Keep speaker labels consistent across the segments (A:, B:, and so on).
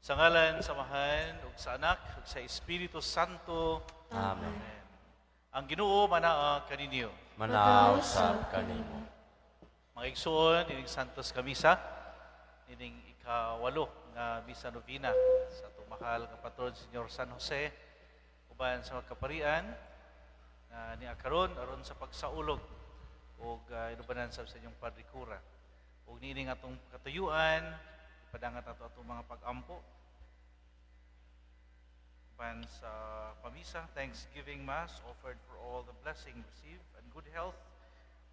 A: Sa ngalan sa Amahan ug sa Anak ug sa Espiritu Santo.
B: Amen.
A: Ang Ginoo manaa kaninyo.
B: Manaa usab kanimo.
A: Mga igsoon, ining Santos nga Misa, ining ikawalo nga Misa Novena sa atong mahal nga patron Señor San Jose uban sa mga kaparian nga nia karon aron sa pagsaulog ug inubanan sa inyong Padre Cura. Ug niining atong katuyuan, ipadangat ato atong mga pag-ampo uban sa pamisa, Thanksgiving Mass offered for all the blessing received and good health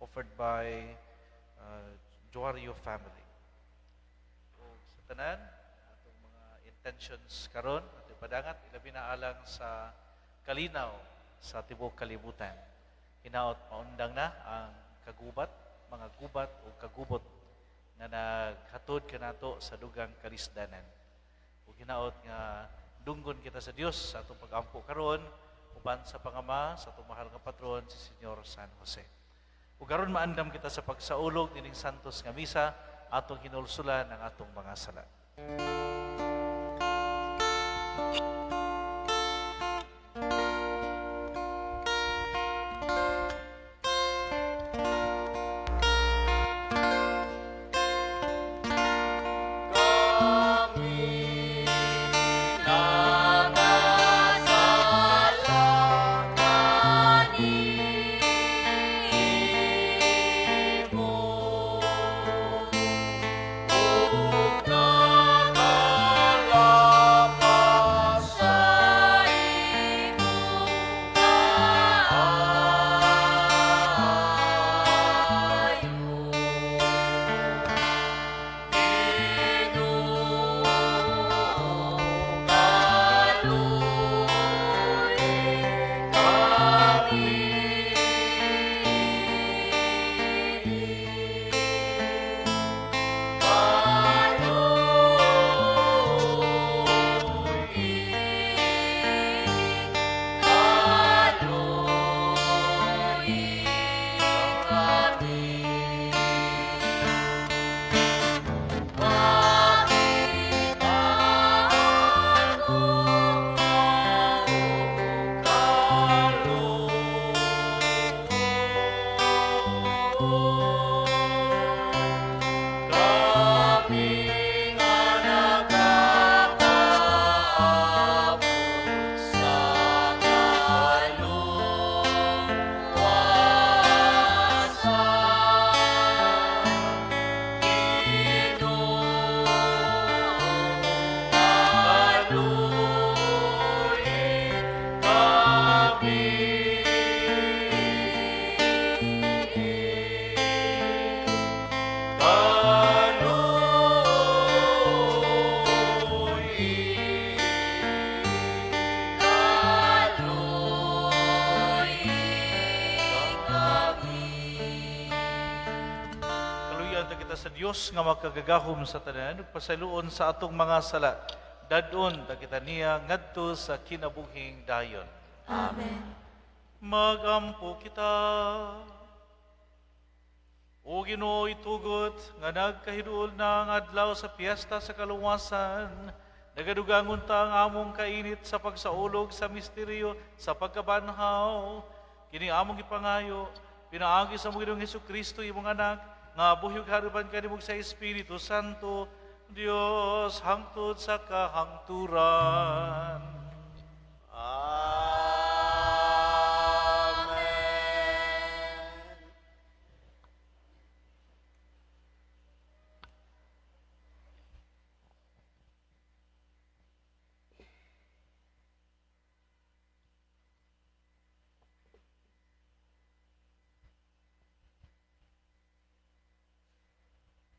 A: offered by Juario family. Ug sa tanan, atong mga intentions karon ato ipadangat ilabi na alang sa kalinaw sa tibuok kalibutan. Hinaot maundang na ang kagubat, mga gubat o kagubot nga naghatod kanato sa dugang kalisdanan. Ug hinaot nga dunggon kita sa Dios sa atong pag-ampo karon uban sa pangama sa atong mahal nga patron si Señor San Jose. Ug aron maandam kita sa pagsaulog nining Santos nga Misa, atong hinulsulan ang atong mga sala.
B: Kami nagasala kanimo ug nagalapas sa imong kaayo. Ginoo, kaluoyi kami. Kaluoyi, kaluoyi kami. Makita akong kaluoy. Kami nga nagapaabot sa kaluwasan. Ginoo, kaluoyi kami. Kaluoyi, kaluoyi kami.
A: Kaluyan ta kita sa Dios nga makagagahom sa tanan ug pasayloon sa atong mga sala. Dad-on ta kita niya ngadto sa kinabuhing dayon.
C: Amen.
A: Magampo kita. O Ginoo, itugot nga nagkahiduol na ang adlaw sa piyesta sa kaluwasan. Nagadugangon ta ang among kainit sa pagsaulog sa misteryo sa pagkabanhaw. Kini among ipangayo, pinaagi sa among Ginoong Hesukristo, imong anak, nga buhi ug hari uban kanimo sa Espiritu Santo, Dios hangtod sa kahangturan.
B: Amen.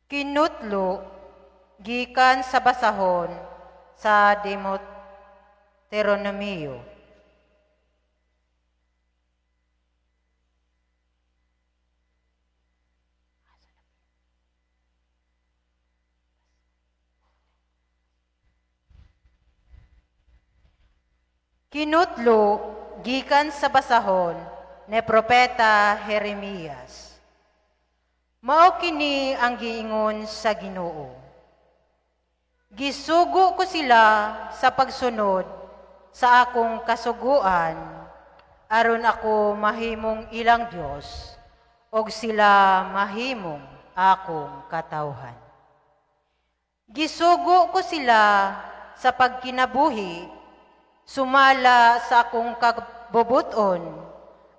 D: Kinutlo gikan sa basahon sa Deuteronomio. Kinutlo gikan sa basahon ni Propeta Jeremias. Mao kini ang giingon sa Ginoo. Gisugo ko sila sa pagsunod sa akong kasuguan, aron ako mahimong ilang Dios og sila mahimong akong katawhan. Gisugo ko sila sa pagkinabuhi sumala sa akong kabubuton,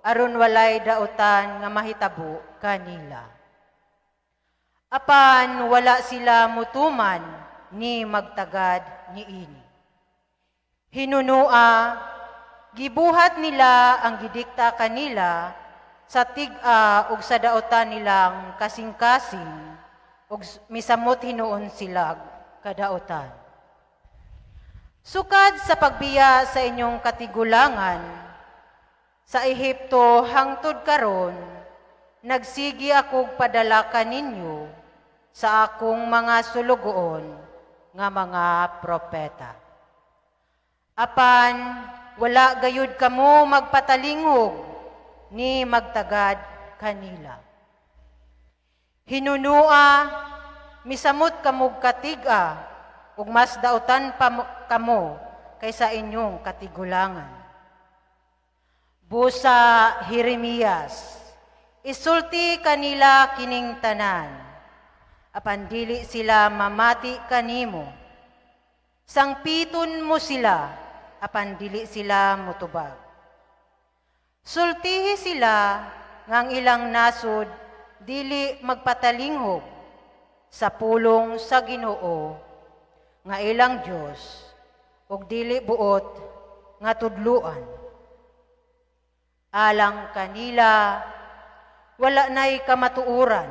D: aron walay dautan nga mahitabo kanila. Apan wala sila mutuman ni magtagad niini. Hinunua, gibuhat nila ang gidikta kanila sa tig-a ug sa dautan nilang kasing-kasing, ug misamot hinuon sila kadautan. Sukad sa pagbiya sa inyong katigulangan sa Ehipto hangtod karon, nagsigi akog padala kaninyo sa akong mga sulugoon nga mga propeta. Apan wala gayud kamo magpatalingog ni magtagad kanila. Hinunua, misamot kamog katig-a ug mas dautan pa kamo kaysa inyong katigulangan. Busa Jeremias, isulti kanila kining tanan, apan dili sila mamati kanimo. Sangpiton mo sila, apan dili sila mutubag. Sultihi sila ngang ilang nasod dili magpatalinghog sa pulong sa Ginoo nga ilang Dios ug dili buot nga tudluan. Alang kanila, wala nay kamatuoran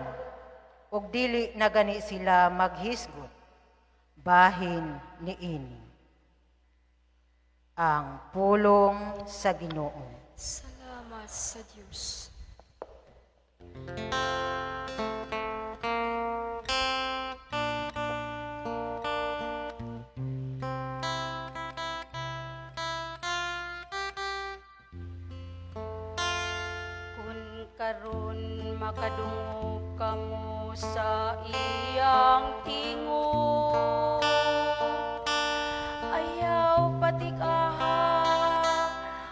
D: ug dili na gani sila maghisgot bahin niini. Ang pulong sa Ginoo.
B: Salamat sa Dios.
C: Kun karon makadungog kamo sa iyang tingog, ayaw patig-aha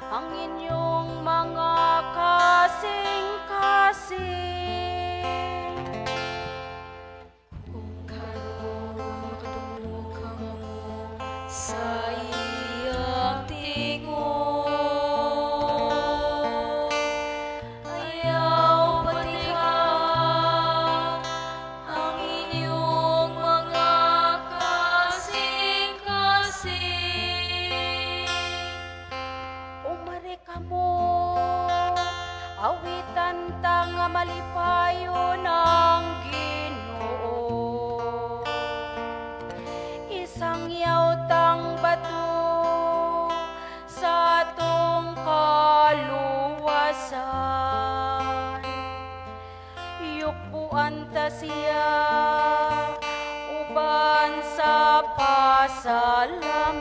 C: ang inyong mga kasing-kasing.
B: Kung karon makadungog kamo sa iyang tingog, ayaw patig-aha ang inyong mga kasing-kasing.
C: Umari kamo, awitan ta nga malipayon ang Ginoo. Isangyaw tang bato sa atong kaluwasan. Yukbuan ta siya uban sa pasalamat.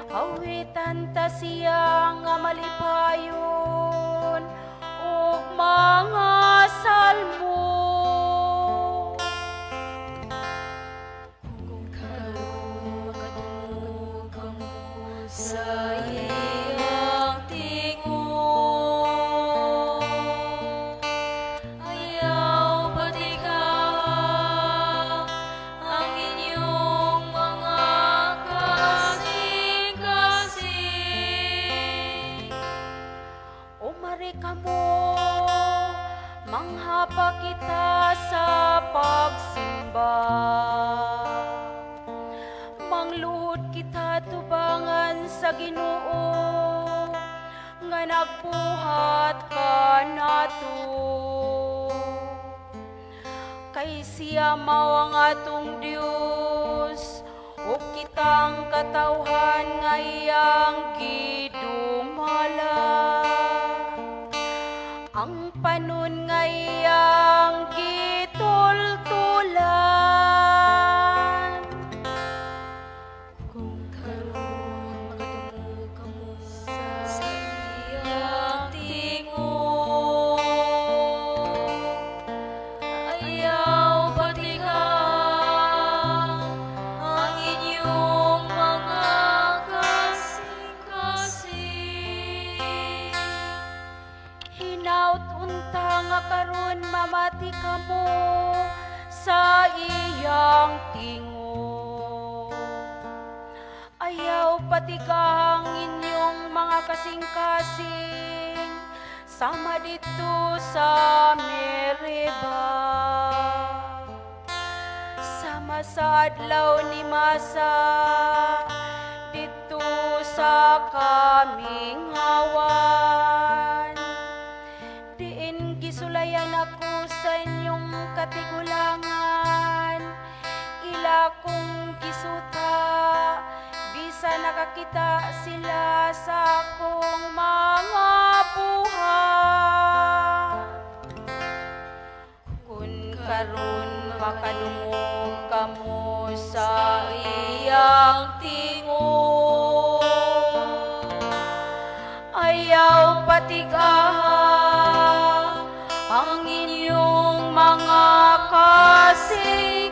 C: Awitan ta siya nga malipayon ug mga salmo.
B: Kung karon makadungog kamo sa iyang tingog, ayaw patig-aha ang inyong mga kasing-kasing.
C: Umari kamo, manghapa kita sa pagsimba. Mangluhod kita tubangan sa Ginoo nga nagbuhat kanato. Kay siya mao ang atong Dios ug kitang katawhan nga iyang gidumala. Ang panon nga iyang gitultulan.
B: Kung karon makadungog kamo sa iyang tingog, ayaw patig-aha
C: iyang tingog. Ayaw patigahang inyong mga kasing-kasing sama didto sa Meriba, sama sa adlaw ni Masa didto sa kamingawan, diin gisulayan ako sa inyong katigulangan. Ila kong gisuta bisan nakakita sila sa akong mga buhat. Kun karon makadungog kamo sa iyang tingog, ayaw patigaha ang inyong mga kasing-kasing.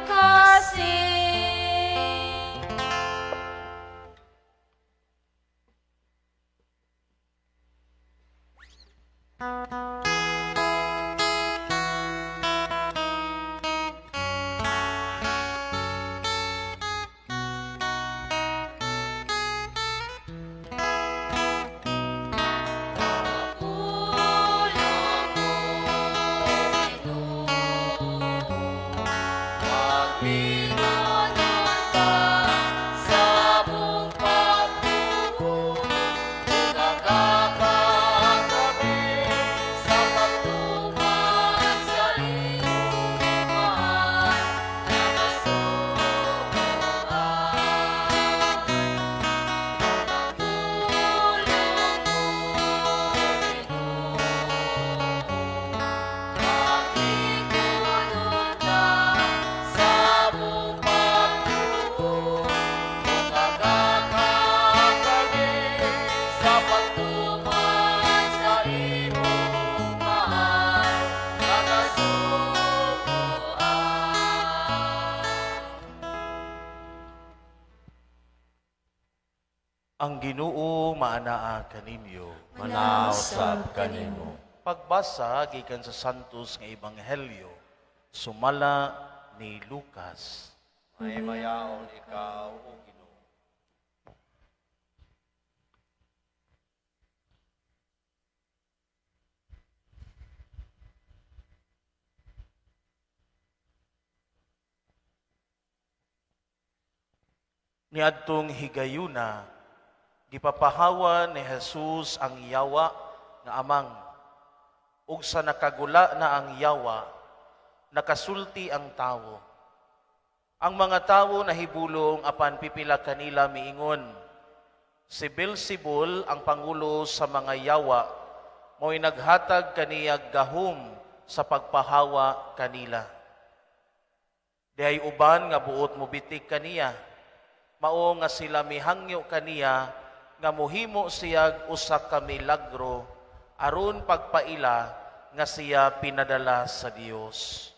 B: Pulong mo, Ginoo, Maglingkod ta sa buong pagtuo, Ug kami sa pagtuman sa iyong mahal nga kasuguan. Pulong mo, Ginoo, Maglingkod ta sa buong pagtuo, Ug kami sa pagtuman sa imong mahal nga kasuguan.
A: Ang Ginoo maanaa kaninyo.
B: Manaa usab kanimo.
A: Pagbasa gikan sa Santos nga Ebanghelyo sumala ni Lucas.
E: Mahimayaon ikaw, O Ginoo.
A: Niadtong higayuna, gipapahawa ni Jesus ang yawa nga amang. Ug sa nakagula na ang yawa, nakasulti ang tawo. Ang mga tawo nahibulong, apan pipila kanila miingon, "Si Beelzebul, ang pangulo sa mga yawa, mo'y naghatag kaniya gahom sa pagpahawa kanila." Dihay uban nga buot mobitik kaniya, mao nga sila mihangyo kaniya nga mohimo siyag usa ka milagro aron pagpaila nga siya pinadala sa Dios.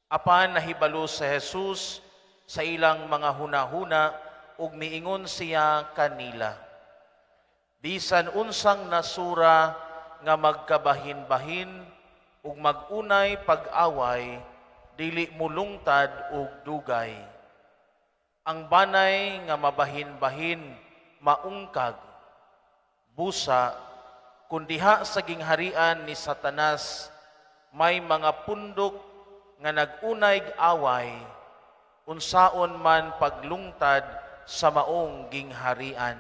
A: Apan nahibalo sa Jesus sa ilang mga hunahuna ug miingon siya kanila, "Bisan unsang nasura nga magkabahin-bahin ug mag-unay pag-away, dili mulungtad og dugay. Ang banay nga mabahin-bahin maungkag. Busa, kung diha sa gingharian ni Satanas may mga pundok nga nag-unay away, unsaon man paglungtad sa maong gingharian?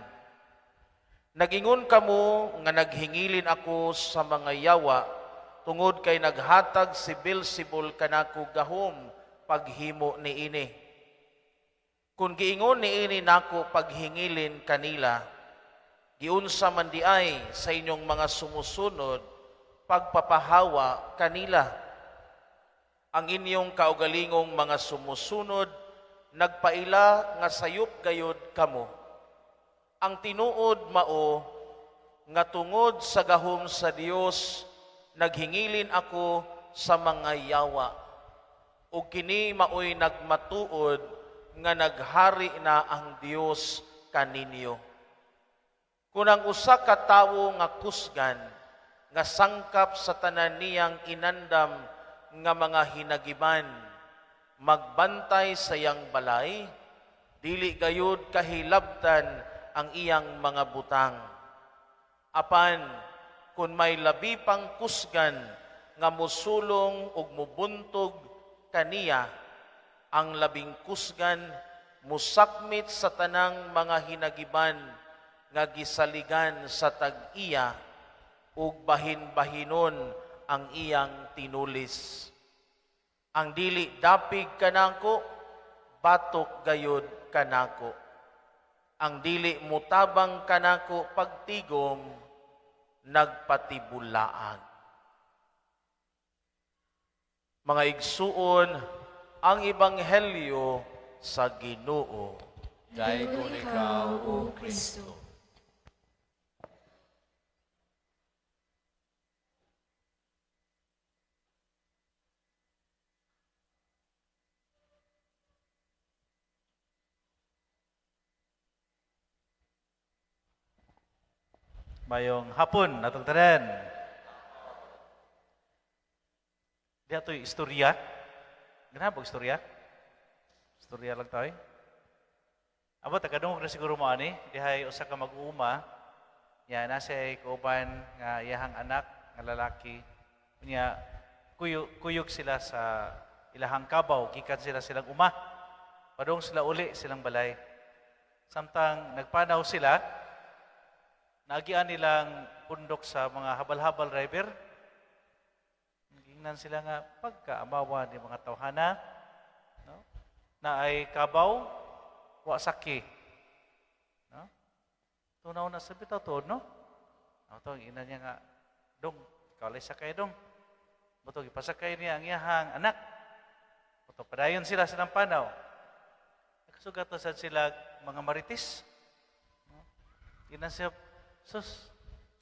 A: Nagingon kamo nga naghingilin ako sa mga yawa tungod kay naghatag si Beelzebul kanako gahom paghimo niini. Kung giingon niini nako paghingilin kanila, giunsa man diay sa inyong mga sumusunod pagpapahawa kanila? Ang inyong kaugalingong mga sumusunod nagpaila nga sayop gayod kamo. Ang tinuod mao nga tungod sa gahom sa Dios naghingilin ako sa mga yawa. Ug kini maoy nagmatuod nga naghari na ang Dios kaninyo. Kung ang usa ka tawo nga kusgan nga sangkap sa tanan niyang inandam nga mga hinagiban, Magbantay sa iyang balay, dili gayud kahilabtan ang iyang mga butang. Apan kun may labi pang kusgan nga mosulong ug mubuntog kaniya, ang labing kusgan musakmit sa tanang mga hinagiban nga gisaligan sa tag-iya ug bahin-bahinon ang iyang tinulis. Ang dili dapig kanako, batok gayud kanako. Ang dili mutabang kanako pagtigom, nagpatibulaag. Mga igsuon, ang ebanghelyo sa Ginoo.
E: Daygon ikaw, O Kristo.
A: Mayong hapon natong tanan. Diha to'y istorya. Ganahan ba istorya? Istorya lang tayo. Abo, tagadungog na siguro mo ani. Dihay usa ka mag-uuma. Ya, nasa kauban nga iyahang anak nga lalaki. Unya, kuyog sila sa ilahang kabaw. Gikan sila silang uma. Padung sila uli silang balay. Samtang nagpanaw sila, naagian nilang pundok sa mga habal-habal driver. Gingnan sila nga pagkaamawa ni mga tawhana, no? Na ay kabaw, wa saki. No? Tunaw na sa bitaw tuod, no? Ato, ina niya nga, dong, ikaw lay sakay dong. Buto, ipasakay niya ang iyahang anak. Buto, padayon sila silang panaw. Nakasugat na sad sila mga maritis. No? Ina siya, sus,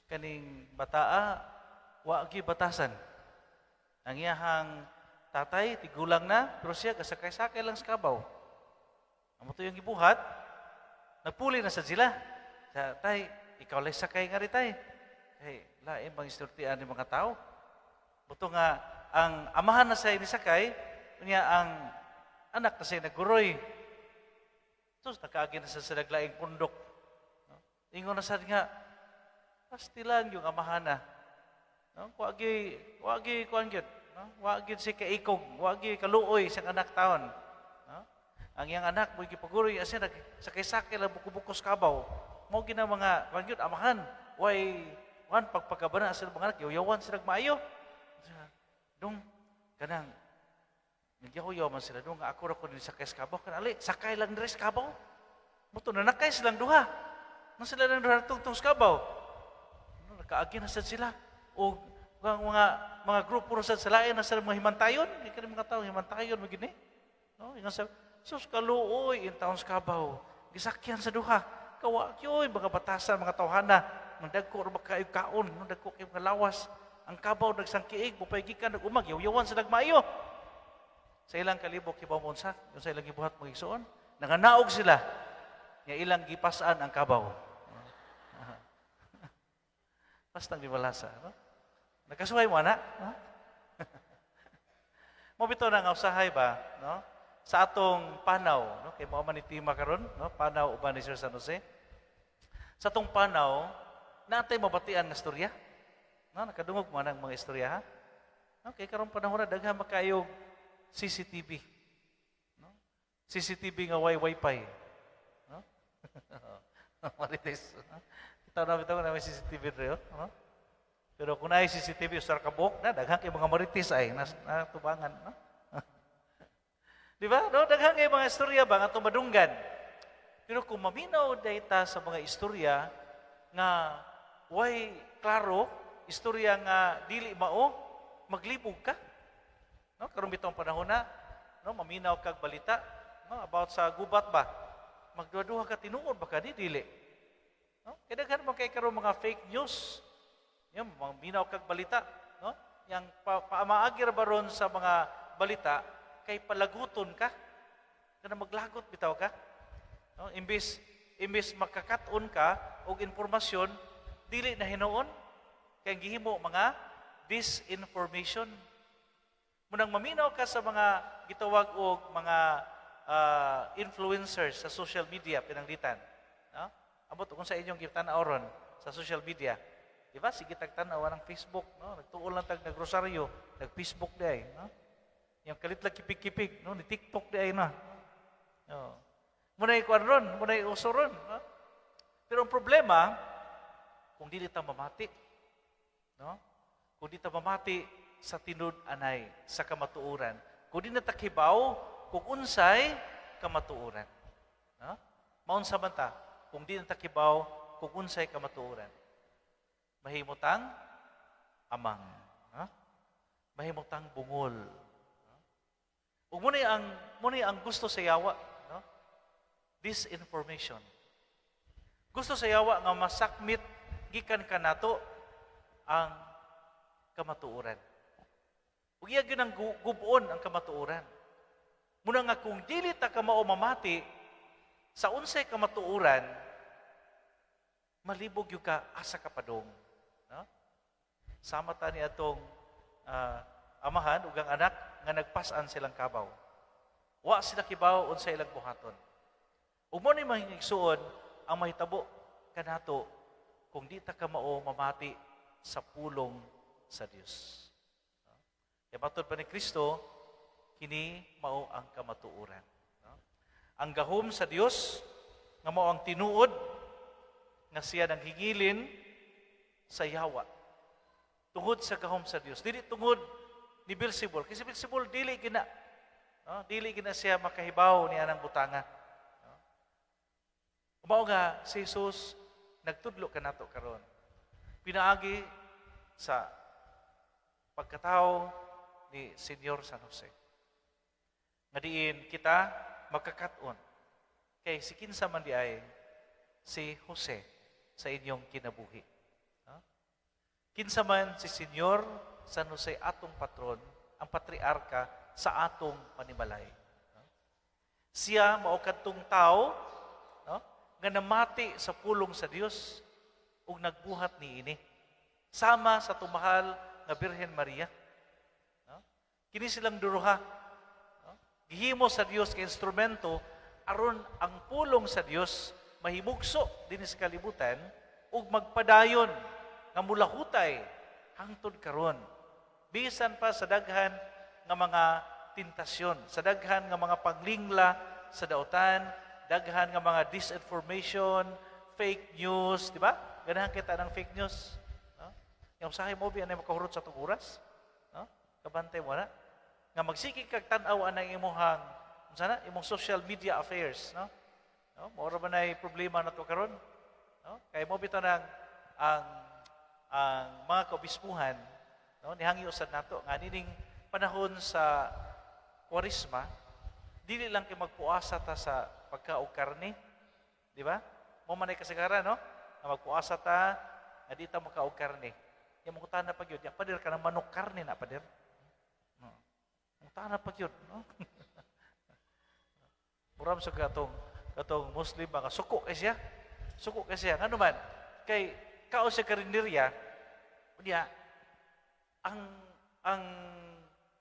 A: kaning bataa, wa gyud batasan. Ang iyahang tatay, tigulang na, pero siya kasakay-sakay lang sa kabaw. Amo to yung gibuhat, nagpuli na sad sila. Sa tay, ikaw lay sakay nga ri tay. Kay lain bang istortian ni mga tao? Buto nga ang amahan na siya nisakay, unya ang anak na siya nagguroy. Sus, nakaagi na sa sila laing pundok. No? Ingon na sad nga, pasti lang yung amahan na. No? Wagi, wagi kuan gyud, no? Wagi si kaikog, wagi kaluoy sa anak taon. No? Ang iyang anak mo gipaguroy asa nag sakay-sakay lang buko-bukos kabaw. Mo gina mga kuan gyud amahan, way kuan pagpagabana sa mga anak, yaw-yawan sila maayo. Dong kanang nagyaw-yaw man sila dong ako ra ko ni sakay sa kabaw kan ali sakay lang diri sa kabaw. Muto nanakay silang duha. Nang sila nang duha tungtong sa kabaw. No, nakaagi na sad sila. O ang mga grupo ra sad sa lain na sa mga himantayon, di kani mga tawo himantayon mo gini. No, ingon sa sus kaluoy in taon sa kabaw. Gisakyan sa duha. Kawa kyoy mga batasan mga tawhana, nagdagko ra ba kayo kaon, nagdagko kayo mga lawas. Ang kabaw nagsangkiig, mupay gikan nag-umag, yaw-yawan sa nagmaayo. Sa ilang kalibok kibaw mo unsa, yung sa ilang gibuhat mga igsoon, nanganaog sila nga ilang gipasan ang kabaw. Bastang di balasa, no? Nakasuhay mo ana, no? Mo bitaw na nga usahay ba, no? Sa atong panaw, no? Kay mao man ni tema karon, no? Panaw uban ni Sir San Jose. Sa atong panaw, naatay mabatian nga istorya. No, nakadungog mo ang mga istorya ha? Okay, karon panahon na daghan makayo CCTV. No? CCTV nga way wifi. No? Marites. Kita na bitaw na may CCTV rin, no? Pero kung naay CCTV usar ka buok na daghan kay mga marites ay nas natubangan, no? Di ba? No, daghan kay mga istorya ba nga atong madunggan. Pero kung maminaw data sa mga istorya nga way klaro, istorya nga dili mao, maglibog ka. No, karon bitong panahon na, no, maminaw kag balita, no, about sa gubat ba. Magduha-duha ka tinuod ba ka ni dili. No? Kay daghan man kay karon mga fake news. Yung maminaw kag balita, no? Yang paamaagi ra ba ron sa mga balita kay palaguton ka. Kana maglagot bitaw ka. No? Imbis makakat-on ka og impormasyon dili na hinuon kay gihimo mga disinformation. Munang maminaw ka sa mga gitawag og mga influencers sa social media pinanglitan. No? Ambot kung sa inyong gitan-aw ron sa social media. Di ba? Sige tag tan-aw ng Facebook, no? Nagtuol lang tag nagrosaryo, nag-Facebook di ay, no? Yung kalit lang kipig-kipig, no? Ni TikTok di ay na. No. Muna'y kuan ron, muna'y uso ron, no? Pero ang problema, kung dili ta mamati, no? Kung di ta mamati sa tinud-anay, sa kamatuoran, kung di na ta kibaw kung unsay kamatuoran. No? Maunsa man ta kung di na ta kibaw kung unsay kamatuoran? Mahimutang amang, no? Mahimutang bungol. No? Ug muna ang gusto sa yawa, no? Disinformation. Gusto sa yawa nga masakmit gikan kanato ang kamatuoran. Ug iya gyud ang gub-on ang kamatuoran. Muna nga kung dili ta kamao mamati sa unsay kamatuoran, malibog gyud ka asa ka padong. No? Sama ta ni atong amahan ug ang anak nga nagpas-an silang kabaw. Wa sila kibaw unsa ilang buhaton. Ug mo ni mahigsuon ang mahitabo kanato kung di ta kamao mamati sa pulong sa Dios. Kaya matod pa ni Kristo, kini mao ang kamatuoran. No? Ang gahom sa Dios nga mao ang tinuod nga siya nanghingilin sa yawa. Tungod sa gahom sa Dios. Dili tungod ni Beelzebul. Kasi Beelzebul dili gina. No? Dili gina siya makahibaw ni anang butanga. No? Mao nga si Jesus nagtudlo kanato karon. Pinaagi sa pagkatao ni Senyor San Jose. Nga diin kita magkakat-on kay si kinsa man di ay si Jose sa inyong kinabuhi. No? Kinsa man si Senyor San Jose atong patron, ang patriarka sa atong panimalay. No? Siya mao kadtong tao, no, nga namati sa pulong sa Dios ug nagbuhat niini. Sama sa tumahal nga Birhen Maria. No? Kini silang duruha. No? Gihimo sa Dios kay instrumento aron ang pulong sa Dios mahimugso dinhi sa kalibutan ug magpadayon nga mulahutay hangtod karon. Bisan pa sa daghan nga mga tentasyon, sa daghan nga mga panglingla sa daotan, daghan nga mga disinformation, fake news, di ba? Ganahan kita ng fake news. No? Yung usahay mo, biyan ay makahurot sa atong oras. No? Kabantay mo na. Nga magsige kag tan-aw anang imuhang unsa na imong social media affairs, no? No? Mao ra ba nay problema na to karon? No? Kay mo bitaw nang ang mga kaobispuhan, no, nihangyo sad nato nga nining panahon sa Kwaresma, dili lang kay magpuasa ta sa pagkaog karne, di ba? Mo man ay kasagaran, no? Nga magpuasa ta nga di ta makaog karne. Yang mangutana pa gyud, ya pader ka ng manok karne na pader. No. Mangutana pa gyud, no? Muram sa katong Muslim mga suko kay siya. Suko kay siya. Ngano man kay kaon sa karinderya, unya ang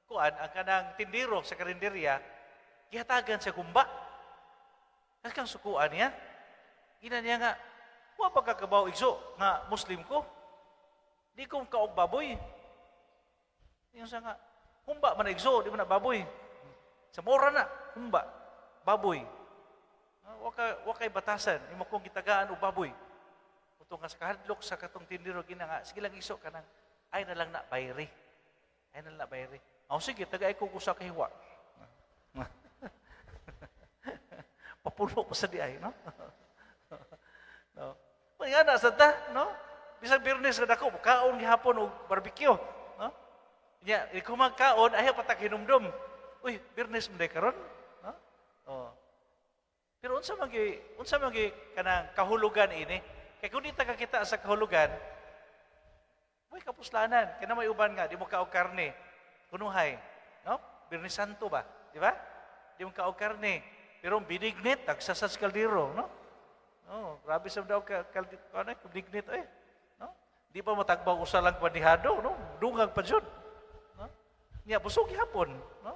A: kuan ang kanang tindero sa karinderya gihatagan sa humba. Kang sukuan niya. Gina niya nga, wa pa kakabaw igso nga Muslim ko. Di ko kaog baboy. Yung sa nga, humba man igso, di man na baboy. Sa mora na, humba, baboy. Ah, wa kay batasan, imo kong gitagaan og baboy. Uto nga sa kahadlok sa katong tindero gina nga, sige lang igso kanang ay na lang na bayri. Ay na lang na bayri. Oh, sige, tagay ko usa ka hiwa. Papuno pa sa di ay, no? No. Nga na sa ta, no? Bisag Biyernes nga dako, kaon gihapon og barbecue, no? Nya, ikaw magkaon, ayaw pa ta hinumdum. Uy, Biyernes man day karon, no? Oh. Pero unsa man gi kanang kahulugan ini? Kay kung di ta kakita sa kahulugan, may kapuslanan. Kaya na may uban nga, di mo kaog karne. Kunuhay, no? Biyernes Santo ba? Di ba? Di mo kaog karne. Pero ang binignit, tagsasas kaldero, no? No, grabe sa daw ka kaldi, ano, binignit eh. No? Di pa matagbaw usa lang bandihado, no? Dungag pa jud. No? Nya busog gihapon, no?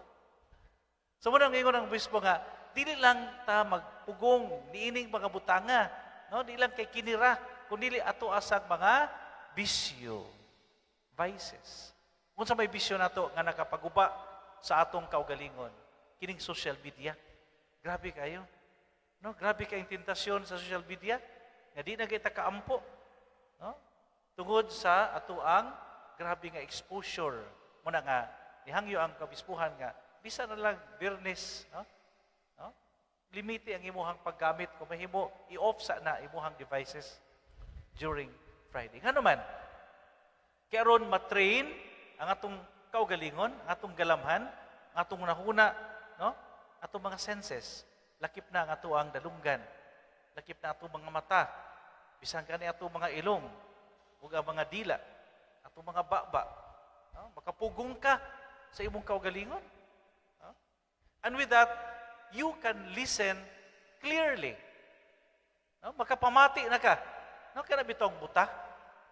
A: So mao nang ingon ang obispo nga dili lang ta magpugong niining mga butanga, no? Di lang kay kinira, kundi ato asang mga bisyo, vices. Unsa may bisyo nato nga nakapaguba sa atong kaugalingon? Kining social media. Grabe kayo. No, grabe kayong tentasyon sa social media nga di na kita kaampo. No? Tungod sa ato ang grabe nga exposure. Muna nga nihangyo ang kabispuhan nga bisan na lang Biyernes, no? No? Limiti ang imuhang paggamit. Kung mahimo, i-off sa na imuhang devices during Friday. Ngano man? Kaya aron matrain ang atong kaugalingon, ang atong galamhan, ang atong hunahuna, no? Atong mga senses, lakip na ang ato ang dalunggan, lakip na atong mga mata, bisan kani atong mga ilong, ug ang mga dila, atong mga baba, no? Makapugong ka sa imong kaugalingon. No? And with that, you can listen clearly. No? Makapamati na ka. No? Kana bitong buta.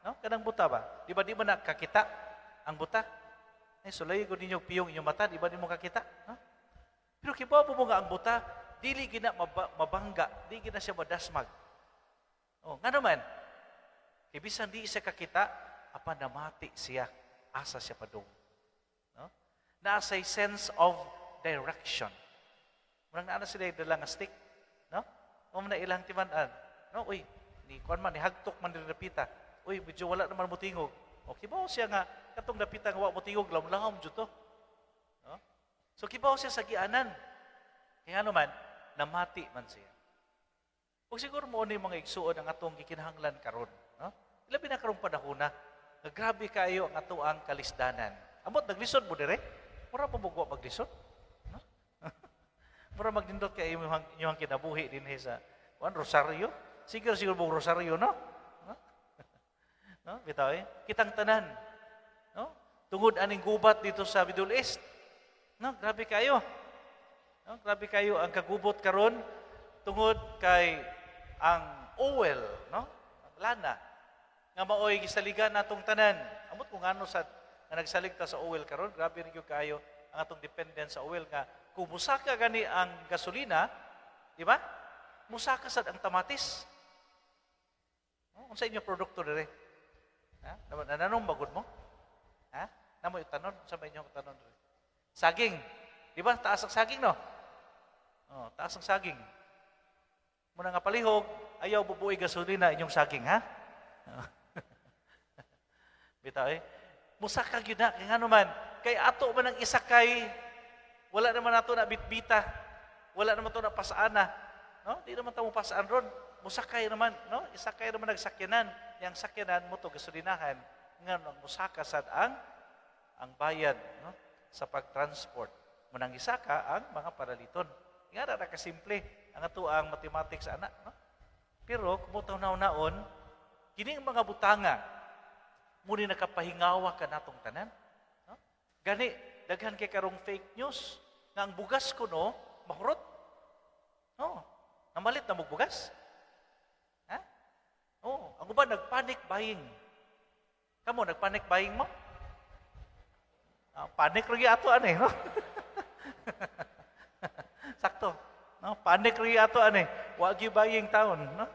A: No? Kanang buta ba? Di ba di ba nakakita ang buta? Ay, sulay ko ninyo piyong inyong mata, di ba di mo kakita? No? Pero kibaw mo nga ang buta, dili gina mabangga, di gina siya madasmag. Oh, nga naman, kay bisan di siya kakita, apan namati siya, asa siya padung. No? Naa say sense of direction. Murang naa na sila dala nga stick, no? Mo na ilang timan-an. No, uy, ni kuan man ni hagtok man diri dapita. Uy, medyo wala naman mo tingog. O kibaw siya nga katong dapita nga wa mo tingog, lamlahom jud to. No? So kibaw siya sa gianan. Kaya ano man, namati man siya. Ug siguro mo ni, mga igsuon, ang atong gikinahanglan karon, no? Labi na karong panahona, nga grabe kayo ang ato ang kalisdanan. Amot naglisod mo dire? Mura pa mo maglisod, no? Mura magnindot kay inyong kinabuhi dinhi sa kuan, Rosario. Siguro siguro mo Rosario, no? No? No? Bitaw eh. Kitang tanan. No? Tungod aning gubat dito sa Middle East. No, grabe kayo. No, grabe kayo ang kagubot karon tungod kay ang oil, no? Ang lana nga maoy gisaligan natong tanan. Amot kung ano sa nga nagsalig ta sa oil karon, grabe rin gyud kayo ang atong dependence sa oil nga kung musaka gani ang gasolina, di ba? Musaka sad ang kamatis. No? Unsa inyo produkto dire? Ha? Nananom bagod mo? Ha? Namo tanon, unsa ba inyong tanon dire? Saging. Di ba? Taas ang saging, no? Oh, taas ang saging. Muna nga palihog, ayaw bubuoy gasolina inyong saging, ha? Bitaw eh. Musaka gyud na, kay ngano man, kay ato man ang isakay, wala naman nato na bitbita, wala naman to na pasaana, no? Di naman ta mo pasaan ron. Musakay naman, no? Isakay naman nagsakyanan. Yang sakyanan mo to gasolinahan, ngano ang musaka sad ang bayad, no? Sa pag-transport. Munang isaka ang mga paraliton. Nga ra kasimple ang ato ang mathematics ana, no? Pero kung naon, kining mga butanga muni nakapahingawa ka natong tanan. No? Gani daghan kay karong fake news nga ang bugas ko, no, mahurot. No, namalit na mo bugas. Ha? Oh, ang uban nagpanic buying. Kamo, nagpanic buying mo? Ah, panic ra ato ani, no? Sakto. No, panic ra ato ani. Wa gyud buying taon, no?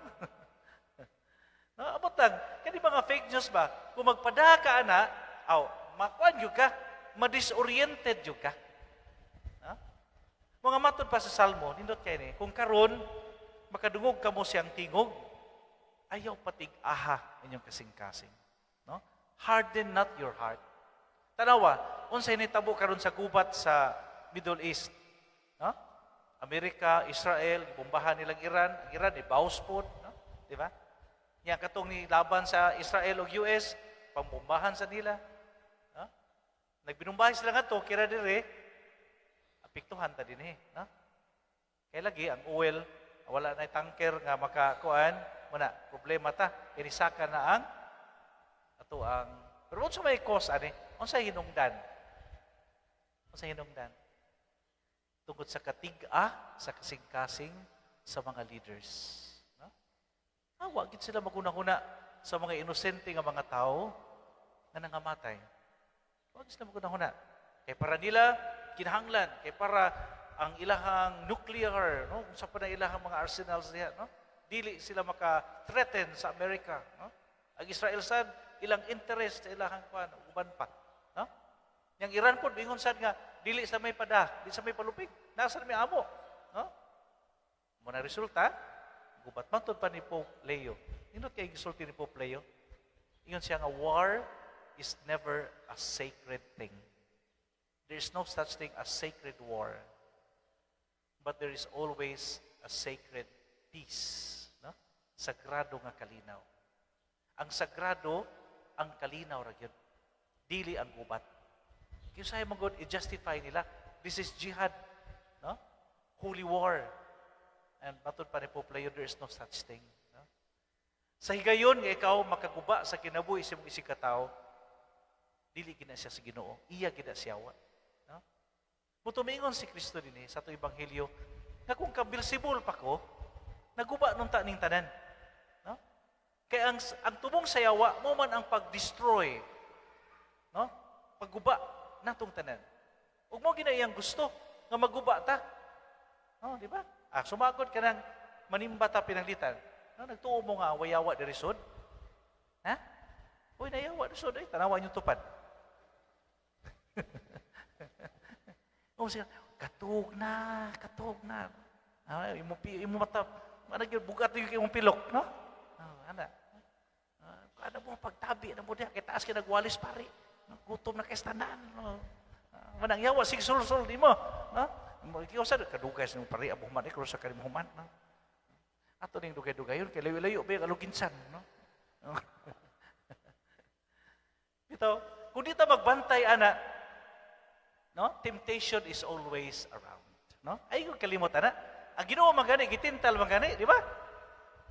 A: No, abot lang. Kani mga fake news ba? Kung magpada ka ana, aw, makuan gyud ka, madisoriented gyud ka. No? Mga matod pa sa Salmo, nindot kay ni, kung karon makadungog kamo siyang tingog, ayaw patig-aha inyong kasing-kasing. No? Harden not your heart. Tanawa, unsay nitabo karon sa gubat sa Middle East? No? Amerika, Israel, bombahan nilang Iran, ang Iran ni-bounce pod, no? Di ba? Nya katong ni laban sa Israel ug US, pambombahan sa nila. No? Nagbinumbahay sila ngadto kira dire apektuhan ta dinhi, no? Kay lagi ang oil wala na tanker nga makakuan, muna problema ta, inisaka na ang ato ang. Pero unsa may cause ani? Unsa hinungdan? Unsa hinungdan? Tungod sa katig-a sa kasing-kasing sa mga leaders. No? Ah, wa gid sila maghuna-huna sa mga inosente nga mga tao nga nangamatay. Wa gid sila maghuna-huna. Kay para nila kinahanglan, kay para ang ilahang nuclear, no? Unsa pa na ilahang mga arsenals diha, no? Dili sila maka-threaten sa Amerika, no? Ang Israel sad, ilang interest sa ilahang kuan, uban pa, no? Yang Iran pod ingon sad nga dili sa may pada, di sa may palupig, nasa may amo, no? Mao na resulta, gubat man pa ni Pope Leo. Nindot kay gisulti ni Pope Leo. Ingon siya nga war is never a sacred thing. There is no such thing as sacred war. But there is always a sacred peace. No? Sagrado nga kalinaw. Ang sagrado, ang kalinaw ra gyud. Dili ang gubat. Kaya usahay man gud i-justify nila, this is jihad, no? Holy war. And matod pa ni Pope Leo, there is no such thing. No? Sa higayon nga ikaw makaguba sa kinabuhi sa imong isigkatawo, dili gina siya sa Ginoo, iya gina siya wa. No? Mutumingon si Kristo dinhi sa atong ebanghelyo nga kung ka-Beelzebul pa ko, naguba nung ta ning tanan. No? Kay ang tubong sa yawa mao man ang pag-destroy. No? Pagguba natong tanan. Ug mao gina iyang gusto nga maguba ta. No, di ba? Ah, sumagod ka nang manimba ta pinanglitan. No, nagtuo mo nga way yawa diri sud? Ha? Uy, nayawa diri sud ay tanawa niyo tupad. Oh, siya, katug na, katug na. Ah, imo mata, ana gyud bugat yung imong pilok, no? Oh, ana. Ah, ana mo pagtabi na mo diha kay taas kay nagwalis pare. No, gutom na kay tanan. No? Ah, manang yawa sig sulsul di mo, no? Mo ikaw sa kadugay sa pare abo man ikaw sa karim human, no? Ato ning dugay-dugayon kay layo-layo ba aluginsan, no? Ito, kung di ta magbantay ana, no? Temptation is always around, no? Ay kung kalimot ana. Ang Ginoo man gani gitintal man gani, di ba?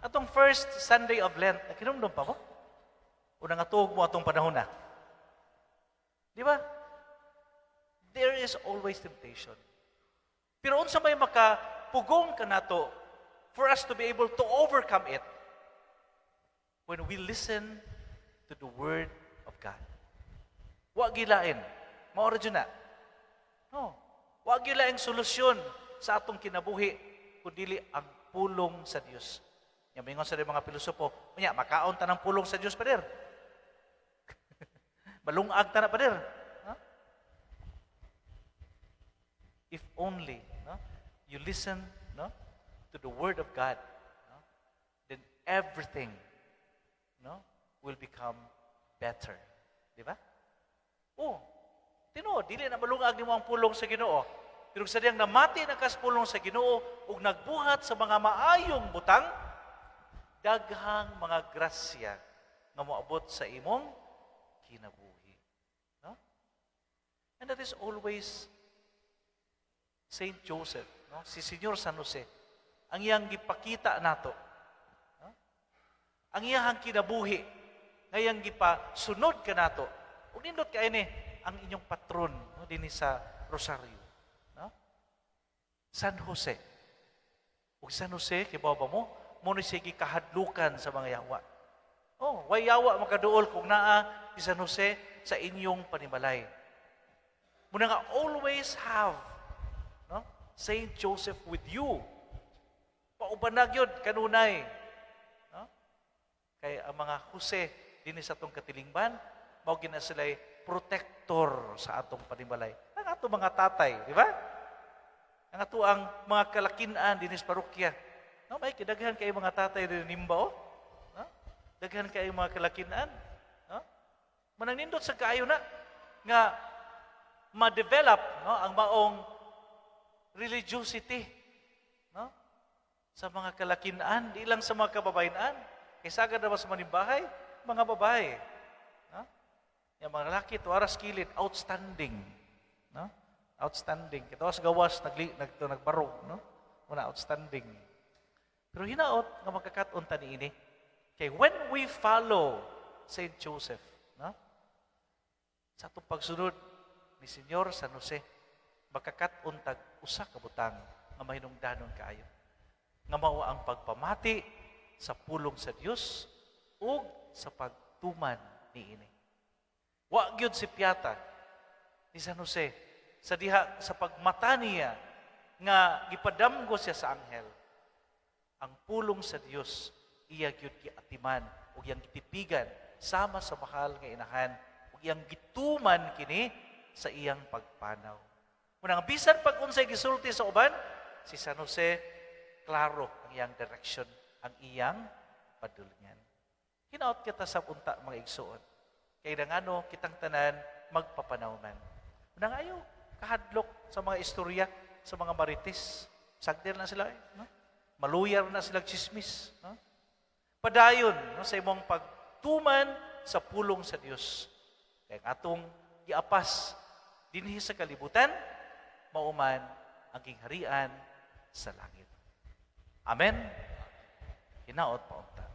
A: Atong first Sunday of Lent, nakinumdum pa mo? O nangatuog mo atong panahon na? Di ba? There is always temptation. Pero unsa may makapugong kanato for us to be able to overcome it? When we listen to the Word of God. Wa gilain. Mao ra jud na. No. Wa gilaing solusyon sa atong kinabuhi kundi ang pulong sa Dios. Nya mingon sa mga pilosopo, unya makaon ta ng pulong sa Dios, pader. Balungag ta na, pader. No? If only, no, you listen, no, to the Word of God, no, then everything, no, will become better. Di ba? Oh, tinuod, dili na malungag nimo ang pulong sa Ginoo. Pero sa diyang namati na kas pulong sa Ginoo ug nagbuhat sa mga maayong butang, daghang mga grasya nga moabot sa imong kinabuhi. No? And that is always Saint Joseph, no? Si Senyor San Jose, ang iyang gipakita nato. No? Ang iyang kinabuhi, nga iyang gipasunod kanato. Ug nindot kay ni ang inyong patron, no, dinhi sa Rosario. No? San Jose. Ug San Jose, kibaw ba mo? Mao ni siya gikahadlukan sa mga yawa. Oh, way yawa makaduol kung naa si San Jose sa inyong panimalay. Muna nga always have, no, Saint Joseph with you. Pauban na gyud kanunay. No? Kay ang mga Jose dinhi sa atong katilingban, mao gina sila'y protector sa atong panimalay. Ang atong mga tatay, di ba? Ang ato ang mga kalakinan dinhi sa parokya. No, may kidaghan kay mga tatay din nimba oh. No? Daghan kay mga kalakinan. No? Manang nindot sa kaayo na nga ma-develop, no, ang maong religiosity, no? Sa mga kalakinan, di lang sa mga kababayan. Kay sagad na ba sa manimbahay, mga babae. No? Yung mga lalaki, tuaras kilid, outstanding. No? Outstanding. Kita sa gawas, nagbarog. No? Muna, outstanding. Pero hinaot nga magkakat-on ta niini. Kay when we follow Saint Joseph, no? Sa atong pagsunod ni Senyor San Jose, magkakat-on tag usa ka butang nga mahinungdanon kaayo. Nga mao ang pagpamati sa pulong sa Dios ug sa pagtuman niini. Wa gyud si Piata ni San Jose. sa diha sa pagmata niya nga gipadamgo siya sa anghel, ang pulong sa Dios iya gyud giatiman ug iyang gitipigan sama sa mahal nga inahan ug iyang gituman kini sa iyang pagpanaw. Munang bisan pag unsay gisulti sa uban, si San Jose klaro ang iyang direction, ang iyang padulngan. Hinaot kita sa unta, mga igsuon. Kay ngano kitang tanan magpapanaw man. Munang ayo kahadlok sa mga istorya, sa mga marites. Sagdir na sila, eh, no? Maluyar na sila chismis, no? Padayon, no, sa imong pagtuman sa pulong sa Dios. Kay ang atong giapas dinhi sa kalibutan, mauman ang gingharian sa langit. Amen. Hinaot pa unta.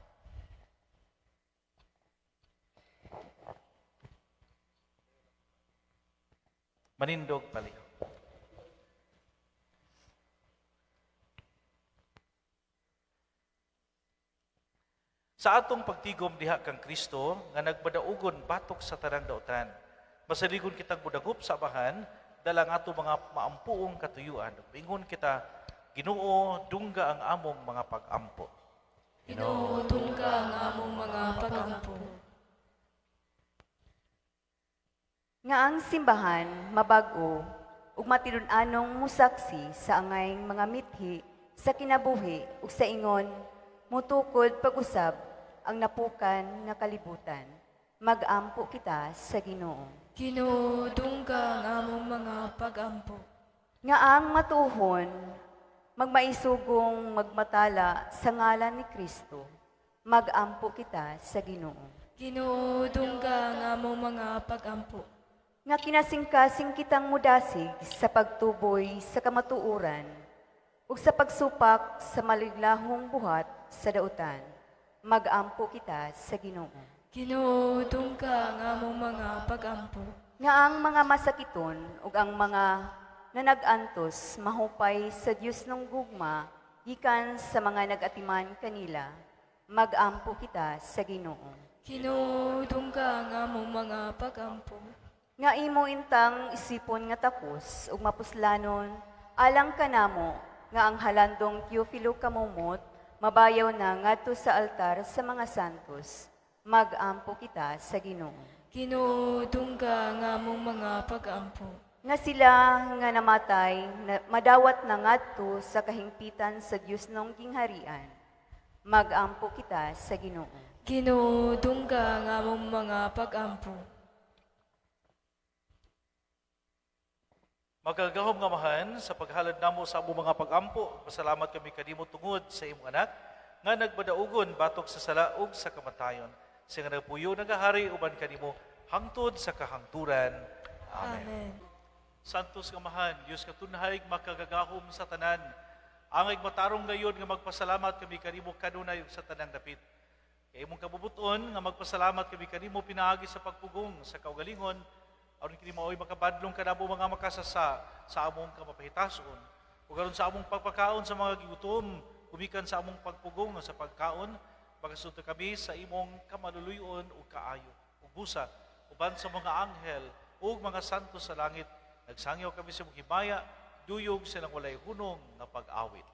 A: Manindog palihog. Sa atong pagtigom diha kang Kristo nga nagbadaugon batok sa tanang dautan, masaligon kitang mudagup sa Amahan, dala ang atong mga maampuong katuyuan. Ingon kita, Ginoo, dungga ang among mga pag-ampo.
B: Ginoo, dungga ang among mga pag-ampo.
F: Nga ang simbahan mabag-o ug matinud-anong musaksi sa angayng mga mithi sa kinabuhi ug sa ingon mutukod pag-usab ang napukan nga kalibutan. Mag-ampo kita sa Ginoo.
B: Ginoo, dungga ang among mga pag-ampo.
F: Nga ang matuhon magmaisugong magmatala sa ngalan ni Kristo. Mag-ampo kita sa Ginoo.
B: Ginoo, dungga ang among mga pag-ampo.
F: Nga kinasingkasing kitang mudasig sa pagtuboy sa kamatuoran ug sa pagsupak sa maliglahong buhat sa dautan. Mag-ampo kita sa Ginoo.
B: Ginoo, dungga ang among mga pag-ampo.
F: Nga ang mga masakiton ug ang mga nanagantos mahupay sa Dios ng gugma gikan sa mga nagatiman kanila. Mag-ampo kita sa Ginoo.
B: Ginoo, dungga ang among mga pag-ampo.
F: Nga imo intang isipon nga takos ug mapuslanon alang kanamo nga ang halandong Teofilo Camomot mabayaw na ngadto sa altar sa mga santos. Mag-ampo kita sa Ginoo.
B: Ginoo, dungga ang among mga pag-ampo.
F: Nga sila nga namatay na, madawat na ngadto sa kahingpitan sa Dios nong gingharian. Mag-ampo kita sa Ginoo.
B: Ginoo, dungga ang among mga pag-ampo.
A: Magagahom nga Amahan, sa paghalad namo sa among mga pag-ampo, pasalamat kami kanimo tungod sa imong anak nga nagbadaugon batok sa sala ug sa kamatayon. Siya nga nagpuyo nagahari uban kanimo hangtod sa kahangturan. Amen.
B: Amen.
A: Santos nga Amahan, Dios katunhay makagagahom sa tanan. Angay matarong gayon nga magpasalamat kami kanimo kanunay ug sa tanang dapit. Kay imong kabubuton nga magpasalamat kami kanimo pinaagi sa pagpugong sa kaugalingon, aron kini maoy makabadlong kanamo mga makasasa sa among kamapahitason. Ug aron sa among pagpakaon sa mga gigutom, gumikan sa among pagpugong sa pagkaon, makasulti kami sa imong kamaluluyon ug kaayo. Ug busa uban sa mga anghel ug mga santo sa langit, nagsangyaw kami sa imong himaya, duyog silang walay hunong nga pag-awit.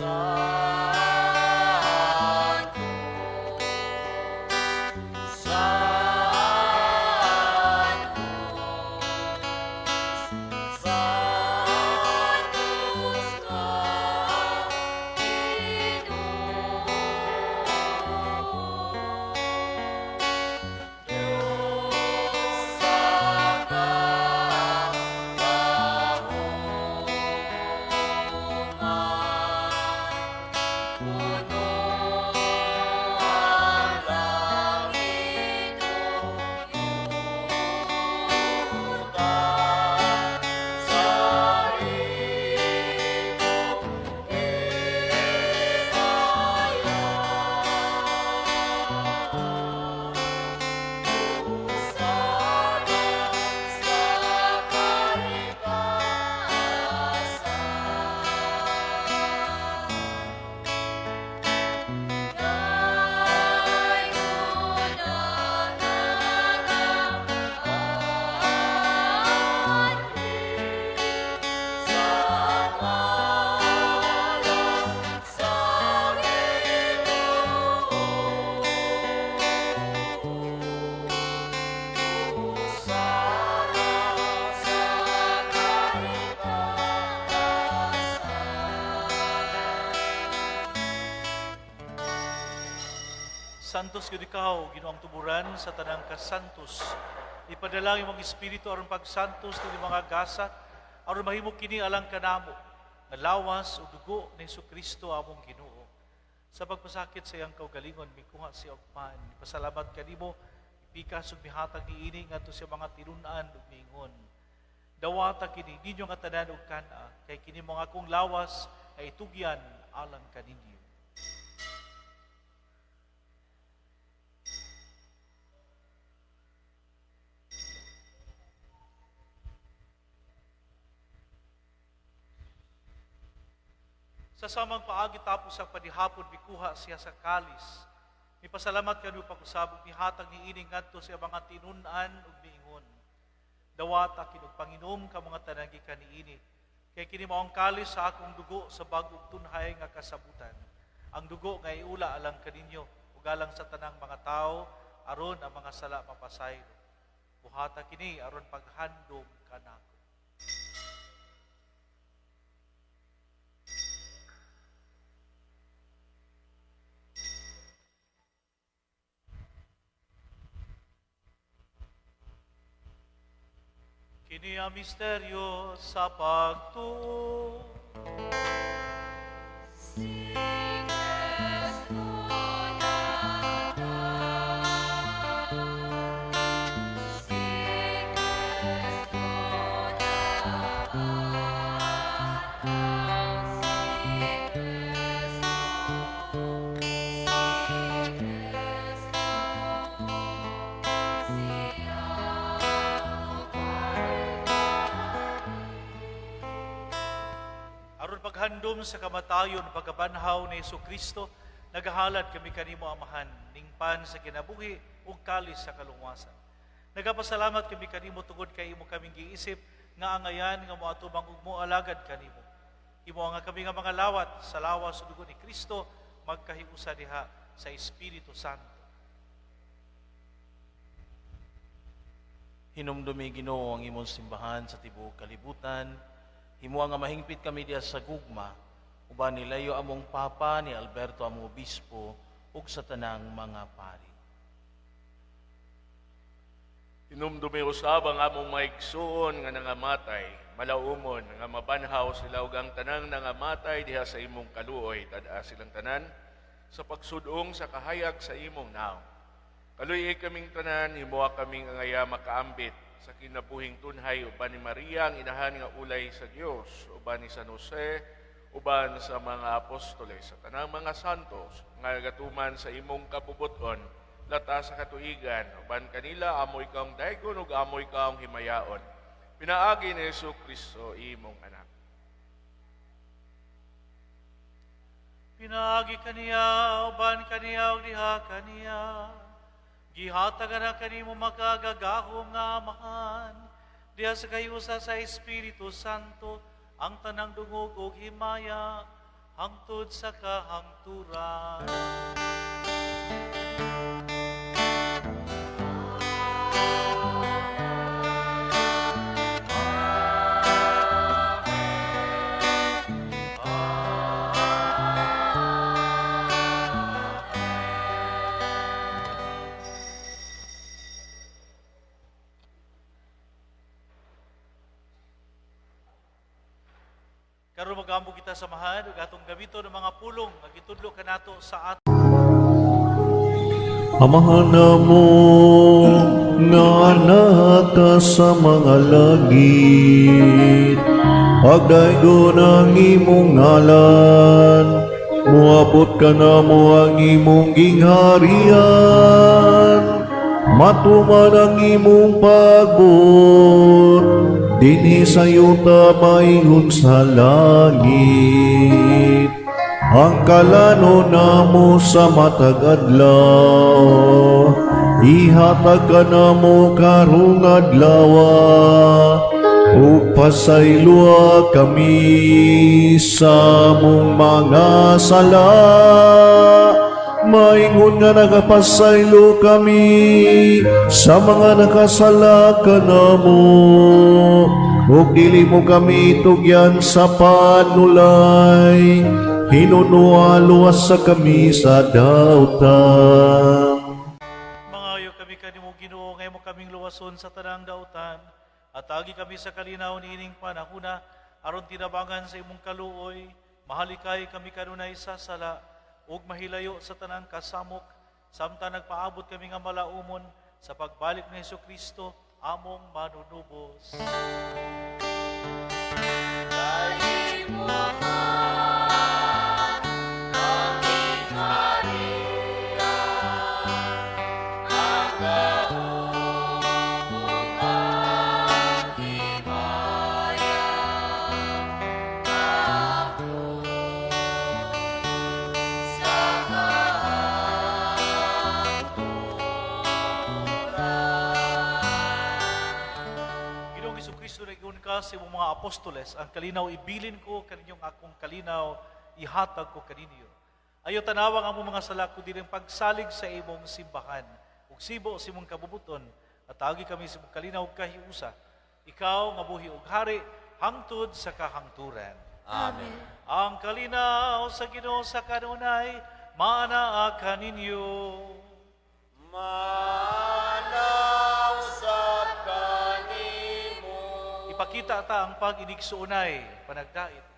B: Santos.
A: Santos gyud ikaw, Ginoong tuburan sa tanang kasantos. Ipadala ang imong espiritu aron pagsantos ni mga gasa, aron mahimo kini alang kanamo nga lawas ug dugo ni Kristo among Ginoo. Sa pagpasakit sa iyang kaugalingon, mikuha siya og pan. Pasalamat kanimo, ipikas ug mihatag niini ngadto sa mga tinun-an ug miingon: "Dawata kini ninyo nga tanan ug kan-a, kay kini mao akong lawas nga itugyan alang kaninyo." Sa samang paagi, tapos sa padihapon, mikuha siya sa kalis. Mipasalamat kanimo pag-usab ug mihatag niini ngadto sa mga tinun-an ug miingon: "Dawata kini ug panginom kamo nga tanan gikan niini, kay kini mao ang kalis sa akong dugo sa bag-ong tunhay nga kasabutan. Ang dugo nga iula alang kaninyo ug alang sa tanang mga tawo aron ang mga sala mapasaylo. Buhata kini aron paghandom kanako." Kini ang misteryo sa pagtuo.
B: Si Kristo naatang, si Kristo naatang, si Kristo, si Kristo, siya pagkari.
A: Aron paghandom sa kamatayon, pagkabanhaw ni Hesus Kristo, nagahalad kami kanimo, Amahan, ning pan sa kinabuhi ug kalis sa kalungwasan. Nagapasalamat kami kanimo tungod kay imo kaming giisip nga angayan nga moatubang ug moalagad kanimo. Imo nga kami nga mga lawat sa lawas ug dugo ni Kristo magkahiusa diha sa Espiritu Santo.
E: Hinumdumi, Ginoo, ang imong simbahan sa tibuok kalibutan. Himoa nga mahingpit kami diha sa gugma uban ni Leo among Papa, ni Alberto among obispo ug sa tanang mga pari.
G: Hinumdumi usab ang among maigsuon nga nangamatay, malaumon nga mabanhaw sila ug ang tanang nangamatay diha sa imong kaluoy, tad-a silang tanan sa pagsudong sa kahayag sa imong nawong. Kaluy-i kaming tanan, himoa kaming angaya makaambit sa kinabuhing tunhay uban ni Maria ang inahan nga ulay sa Dios, uban ni San Jose, uban sa mga apostoles, sa tanang mga santos nga nagatuman sa imong kabubuton lata sa katuigan, uban kanila amo ikang daygon ug amo ikang himayaon. Pinaagi ni Hesus Kristo, imong anak.
A: Pinaagi kaniya, uban kaniya, ug diha kaniya, gihatagan na kanimo makagagahom nga Amahan, diha sa kahiusa sa Espiritu Santo, ang tanang dungog ug himaya, hangtod sa kahangturan. Karon magampo kita sa Amahan ug atong gamiton ang mga pulong nga gitudlo kanato sa ato
H: Amahan namo nga naa ka sa mga langit, pagdaygon ang imong ngalan, muabot kanamo ang imong gingharian, matuman ang imong pagbuot, dinhi sa yuta maingon sa langit. Ang kalanon namo sa matag adlaw, ihatag kanamo karong adlaw, ug pasayloa kami sa among mga sala, maingon nga nagapasaylo kami sa mga nakasala kanamo, ug dili mo kami tugyan sa panulay. Hinunoa luwasa kami sa dautan.
A: Mangayo kami kanimo, Ginoo, nga imo kaming luwason sa tanang dautan at agi kami sa kalinaw niining panahuna aron tinabangan sa imong kaluoy, mahalikay kami kanunay sa sala ug mahilayo sa tanang kasamok samtang nagpaabot kami nga malaumon sa pagbalik ni Hesukristo among manunubos. Ginoong Hesukristo, nag-ingon ka sa imong mga apostoles, "Ang kalinaw ibilin ko kaninyong, akong kalinaw ihatag ko kaninyo." Ayaw tanawa ang among mga sala, kundi ang pagsalig sa imong simbahan. Ug sibo sa imong kabubuton, at agi kami sa imong kalinaw ug kahiusa. Ikaw nga buhi ug hari hangtod sa kahangturan.
B: Amen.
A: Ang kalinaw sa Ginoo sa kanunay maanaa kaninyo.
I: Manaa usab kanimo.
A: Ipakita ta ang pag-inigsuonay, panagdait.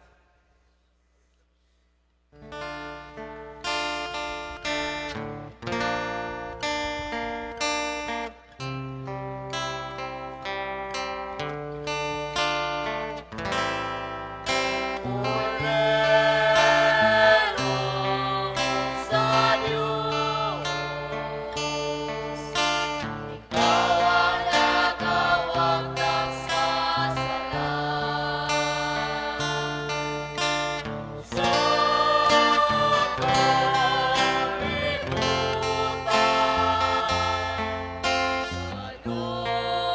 I: Kordero sa Diyos, ikaw ang nagawagtang sa sala. Sa kalibutan, saluhin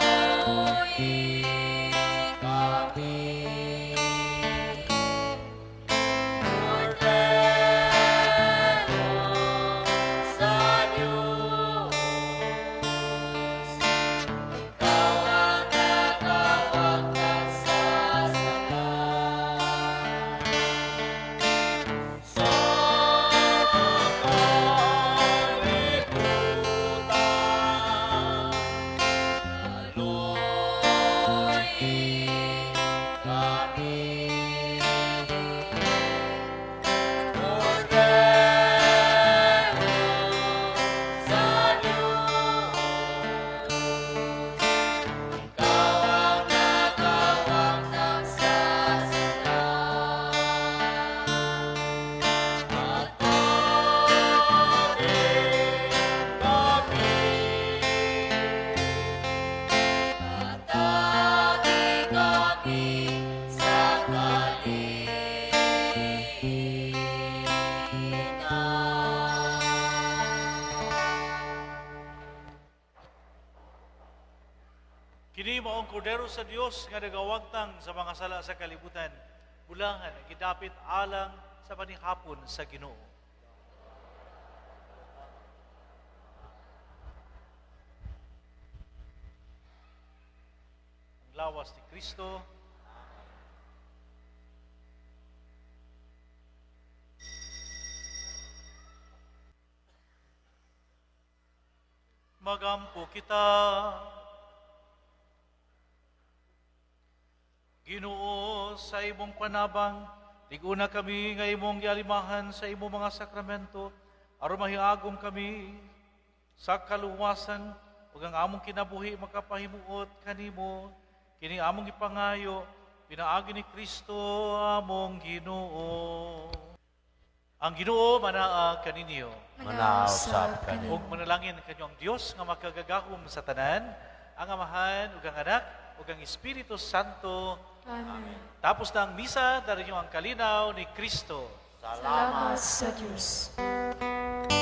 I: kami. Kordero sa Diyos, ikaw ang nagawagtang sa sala. Sa kalibutan, saluhin kami. Kordero sa Diyos, ikaw ang nagawagtang sa sala. At kami, atagi kami sa kalinaw.
A: Kini mao ang Kordero sa Dios nga nagawagtang sa mga sala sa kalibutan. Bulangan ang gidapit alang sa panihapon sa Ginoo. Ang lawas ni Kristo. Magampo kita. Ginoo, sa imong panabang, lig-una kami nga imong gialimahan sa imong mga sakramento, aron mahiagom kami sa kaluwasan ug ang among kinabuhi makapahimuot kanimo. Kini among gipangayo pinaagi ni Kristo among Ginoo. Ang Ginoo manaa kaninyo.
E: Manaa usab kanimo.
A: Ug manalangin kanyo ang Dios nga makagagahom sa tanan, ang Amahan ug ang Anak ug ang Espiritu Santo.
B: Amen.
A: Tapos na ang misa, dara ang kalinaw ni Kristo.
B: Salamat sa Diyos.